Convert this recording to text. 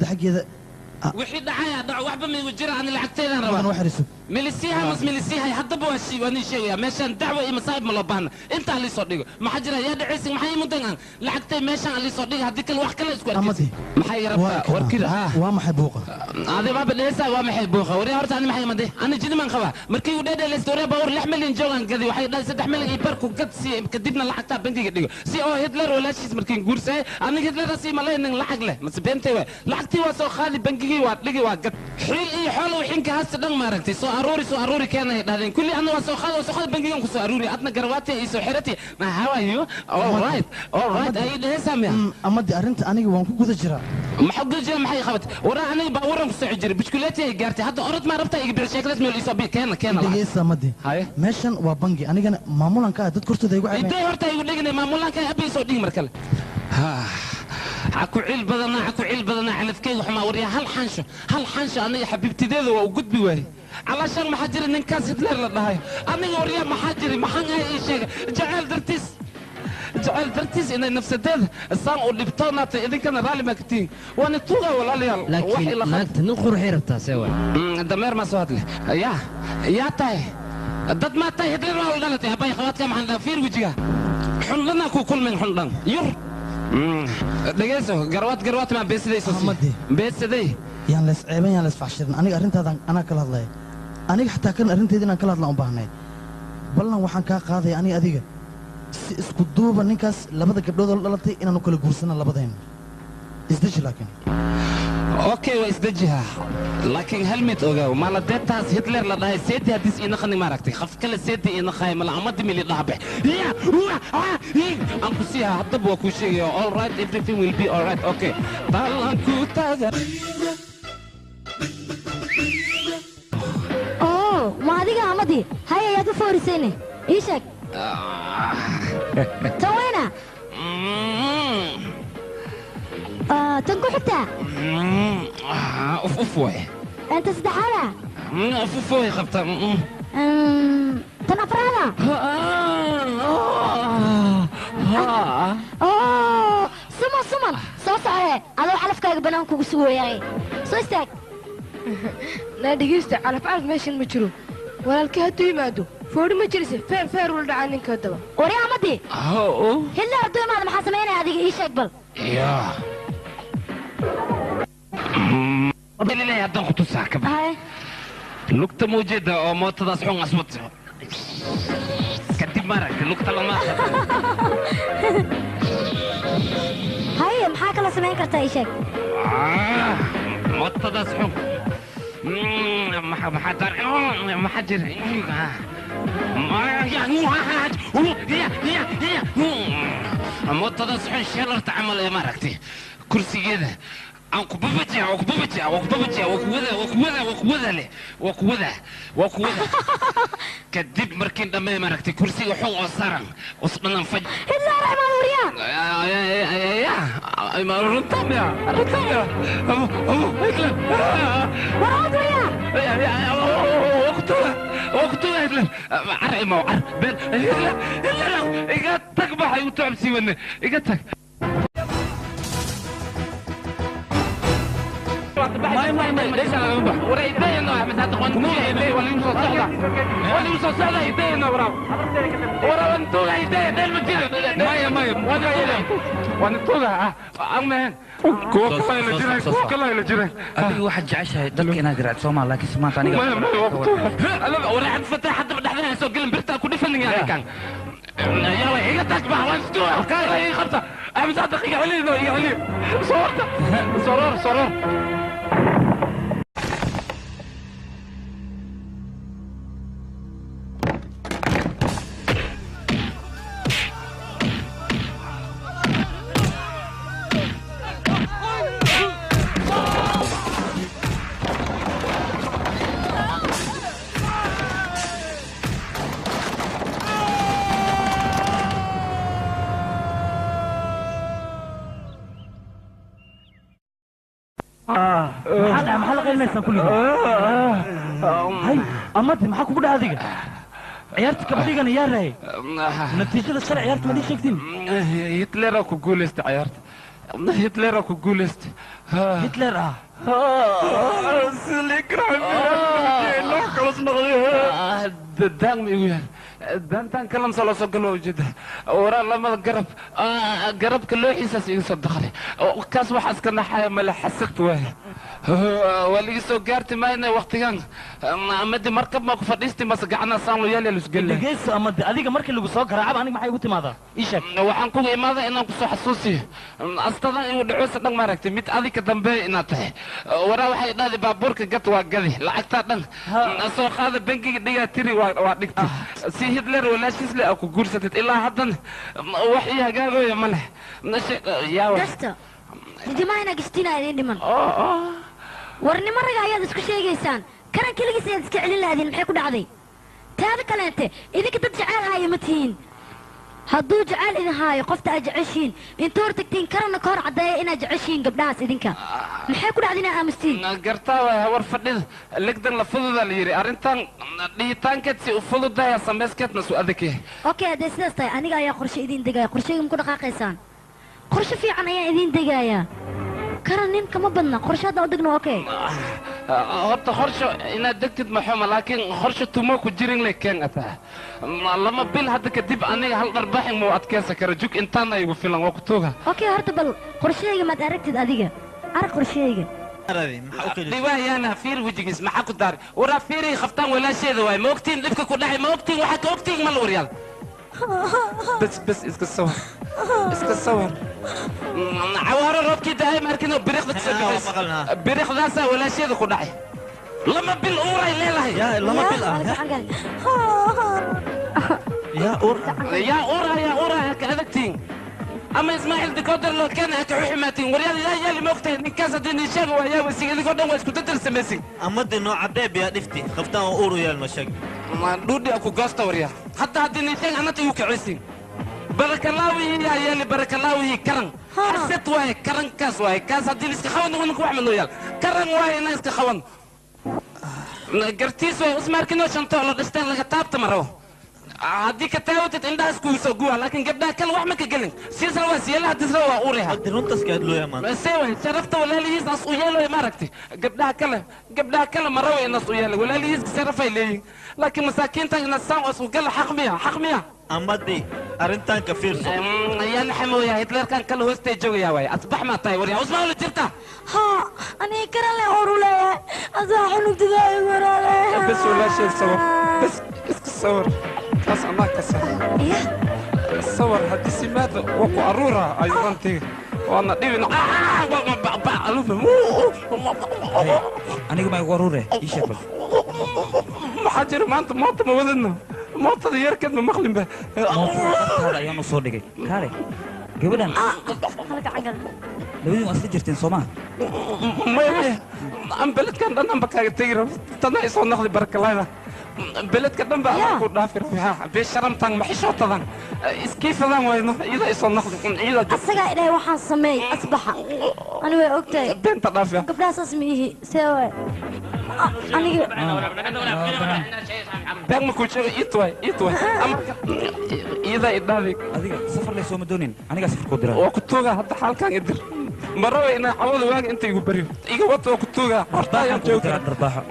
Xaggeeda Wixii dhacaya dhaco, waxba ma igu jira, ani lacagteedaan rabaa rabaa. Wax xiriso. Milisiiha mas milisiihay haddaba waa shii, waa nin sheegaya meeshaan dacwo iyo masaa'ib ma loo baahna. Intaa liisoo dhigo, maxaa jira? Yaa dhacaysin? Maxay ii mudan aan lacagtay meeshaan liisoo dhiga, haddii kale wax kale isku arkaysa. Amadi. Maxay rabtaa warkida ha? Waa maxay buuqa? Adi baaba dheheysaa, waa maxay buuqa? Waryaa, horta ani maxay imaday? Ani jinimaan qabaa. Markii uu dheedheelaysta, waryaa, baabuur 6 milyan joogaan gadi, waxay dhahay 3 milyan iyo bar ku gad, si kadibna lacagtaa bangiga dhigo, si oo Hitler walaashiis markiin guursaye. Aniga Hitler ma lehnin lacag leh mase beentay waay. Lacagtii waa soo qaadi, bangigii waa dhigi, waa gad, xiil iyo xoolo wixinka hasta dhan maaragtay soo aruuri, soo aruuri keenay dhahdeen kulli. Ana waa soo qaadi, waa soo qaadi, bangigan ku soo aruuri. Adna garwaati iyo soo xirati ma, how are you? All right, all right, ay dheheysaa miya? Amadi, arrinta aniga waan ku guda jiraa. Maxaa guda jira? Maxay qabat? Waraa, aniga baabuuran ku soo jiray, bushkuleeti ay gaartay hadda. Orod maa rabtaa? Iga bixi sheekadaas, meel isoo bi keena, keena lacag. Dhegeysta Amadi. Haye. Meeshan waa bangi, anigana maamulanka ah, dad kortooda igu ceebeen. Intee horta igu dhignay maamulanka abay soo dhigi mar kale. Ha ku ciil badanaa, ha ku ciil badanaa, calafkeyga xumaa. Waryaa, hal xansho, hal xansho aniga xabiibtideeda waa u gudbi waayey. Calaashaan maxaa jira ninkaas Hitler la dhahay? Aniga waryaa, maxaa jira? Maxaan ahay ii sheega? Jacayl dartiis, jacayl dartiis inay nafsadeeda saan u dhibtoonaata, idinkana raalli maa ka tihiin. Waana tuugaa, walaalayaal. Wax Laakiin ila naagta nin quruxay rabtaa, see waay? Dameer maa soo hadle. Yaa yaa tahay? Dad maa tahay? Hitler maa la dhalatay? Habay khawaadka maxaan dhaha? Fiir wejiga xundhanaa ku kulmin, xundhan yur. Dhegeyso, garwaad, garwaad maa beesadayso? Amadi. Beesaday. Yaan lees ceeban, yaan lees faxshirin. Aniga arrintaadan anaa kala hadlaya, aniga xataa kan arrinteeda inaan kala hadlaan u baahnay. Ballan waxaan kaa qaadaya, aniga adiga si isku duuba ninkaas labada gabdhood oo la dhalatay inaan u kala guursana labadayna. Isdeji laakiin. Okay, waa isdejiha, laakiin hal mid ogaaw: maaladeetaas Hitler la dhahay seeti haddis inaqani maaragtay qaf kale seeti inaqaay mala amadi mili dhahabe ya wa ah aan ku siiha. Haddaba waa kuu sheegaya. All right, everything will be all right. Okay, talan ku taaga. Oo ma adiga Amadi? Hay, ayaa ka foorisayne, ii sheeg tan weyna. Tan ku xigtaa? Uf uf waay. Inta saddexaada? Uf uf way qabtaa. Tan afraada? Oo suman suman soo socee, adoo calafkaaga bannaan kugu sugayaay, soo istaag. Naa dhegeysta, calaf calaf meeshan ma jiro. Walaalkii hadduu yimaado foodhi ma jirise, feer feer ula dhacaa ninka haddaba. Wari Amadi, Hitler hadduu imaado maxaa samaynaya adiga? Ii sheeg bal. Ya ilaahay, haddaan ku tusaa ka bax. Haye. Lugta mawjeeda oo mootadaas xun aswad kadib maaragtay lugta lama. Haye, maxaa kala samayn kartaa? Ii sheeg. Mootadaas xun maxaa maxaa dar maxaa jira? Mootadaas xun sheelarta camal ee maaragtay kursigeeda aan ku babajiya, waa ku babajiya, waa ku babajiya, waa ku wada, waa ku wada, waa ku wada leh, waa ku wada, waa ku wada. Kadib markiin dhammee maaragtay kursiga xun oo saaran usdhanan faj. Hitler imaan, wariyaa. Runtaa miya? Runtaa miya? Hitler. War ood, wariyaa. Waqtuga, waqtuga Hitler, car imaw, car been. Hitler, Hitler, iga tag, baxay u tacabsii wadne, iga tag. Adiga waxaad jeceshahay dadka inaad garaacdo soomaa, laakiin maanta aniga Soror, soror. Maxaa dhaca? Maxaa la qaylinaysaa kulligiin? Hay Amadi, maxaa kugu dhaca adiga? Ciyaarta kabadhigana yaa raayay? Natiijada shalay ciyaarta ma ii sheegtiin? Hitler ku guulaysta ciyaarta. Hitler ku guuleystay Hitler ah daang ma igu yaal daantaan kalamsa loo soo galo ujeeda waraa lamada garab garabka looxiisaas iga soo daqlay kaas waxaas ka naxaya male xasad waaya waa liga soo gaarti maayna waqtigan amadi markab ma ku fadhiisti mase gacana saan loo yaal lusgelle dhegeyso amadi adiga markii lagu soo garaacaba aniga maxay igu timaadaa ii sheeg waxaan kugu imaaday inaan kusoo xasuusiyo astadan inuu dhacoysa dhan maaragtay mid adiga dambeeya inaad tahay waraa waxay dhahday baabuurka gad waa gadi lacagtaa dhan soo qaada bangiga dhigaa tiri waa dhigtay si Hitler walaashiis le aa ku guursatid ilaa haddan wax ii hagaagooya ma leh dasta didimaha inaa gashtiina idiin dhiman war nima raga ayaad isku sheegaysaan karan keligiis ayaad iska celin lahaadiin maxay ku dhacday taada kaleente idinka dad jeceel haaya ma tihiin hadduu jeceel idin haayo qofta aad jeceshiin inta hor tagtiin karanna ka hor caddeeya inaad jeceshiin gabdhahaas idinka maxay ku dhacday inaa aamustiin gartaa waay war fadhida legdan la fududaa la yidhi arrintan dhihitaankeed si u fududaya samayskeedna su adag yahay okay haddee sidaas tahay aniga ayaa qorshe idiin degaya qorsheyga ma ku dhaqaaqaysaan qorshe fiican ayaan idiin degayaa karan nin kama badna qorshe haddaan u degno okay horta qorsho inaad degtid ma xuma laakiin qorsho tumo ku jirin le keen ataa lama bil hadda kadib aniga hal dharbaaxin mau adkeysan kara jug intaana igu filan waa ku tuuga okay horta bal qorshahayga maad aragtid adiga arag qorshahayga dhiwaayaana fiir wejigiis maxaa ku daari waraa fiiray khaftaan walaasheeda waay ma ogtiin dhibka ku dhacay ma ogtiin waxaa ka ogtiin ma la waryaal bas bas iska sawir iska sawir cawaaro roobkii dahay ma arkin oo biriqda kasoo bixis biriqdaasaa walaasheeda ku dhacay lama bil uuray leelahay lama bil ah yaa uur yaa uura yaa uura ka adagtiin ama ismaaciil dikoodar loo keena ha ka xuxumaatiin waryaal yaa yaali ma ogtahay ninkaas haddii nin sheega waa yaa weysin idinkoo dhan waa isku dadar samaysin amadi noo cadeeb yaa dhifti khaftaan oo uur u yaal ma sheeg dhuudhi aku goosta waryaa hadda haddii nin sheeg anata igu kacaysin barakalaawihi yaa yeeli barakalaawihi karan xasad waaye karankaas waaye kaas haddii la iska qaban ninka wax ma noo yaal karan waaye inaan iska qaban gartiis waaye usmaarkinoo shanto la dhishteen laga taabta ma rabo haddii ka taawatid indhahaas kugu soo guwa laakiin gabdhaha kale wax ma ka gelin siisna waa siyeelaha hadisna waa ureha runtaas ka hadlooya maanta see waay sharafta walaalihiis as u yeeloy maaragtay gabdhaha kale ma rabo inaas u yeelay walaalihiis sharafay leeyihin laakiin masaakiintan inaad saan as u gala xaq miya xaq miya amadi arrintan ka fiirso yaan xamooya hitlerkan kale hoostay joogaya waay asbax maa tahay waryaa usmaa la jirta haa aniga karan le uur u leeyahay asaa xunugtidaa igu waraale bas walaashay sawir bas iska sawir kaas anaa ka sax sawir haddii simaada waa ku aruura ayuu rantiga waana dhibin aniga ma igu aruure ii sheeg bal maxaa jira maanta moota ma wadadna mootada yarkeed ma maqlinba mootada ayaan u soo dhigay kaale gabadhan labadiin waa isla jirteen soo maha maya aan beledkan dhan anba kaaga tegi rabo tana isoo noqday barakalayda beledka dhan baa adaa ku dhaafi rabaa beesharamtan maxishootadan iskiifadan wayno iyada isoo noqday iyada asagaa ilaahay waxaan sameey asbaxa ani way ogtahay beenta dhaafiya gabdhaha saas ma ihi see waay aniga been ma kuu sheego ii tuway iyada idhaaday adiga safar lay sooma doonin anigaa safar kuu diraa waa ku tuugaa hadda xaalkaan idir ma rabo inaa cawada waaga inta igu baryo iga wata waa ku tuugaa horta ayaan joogaa dharbaaxo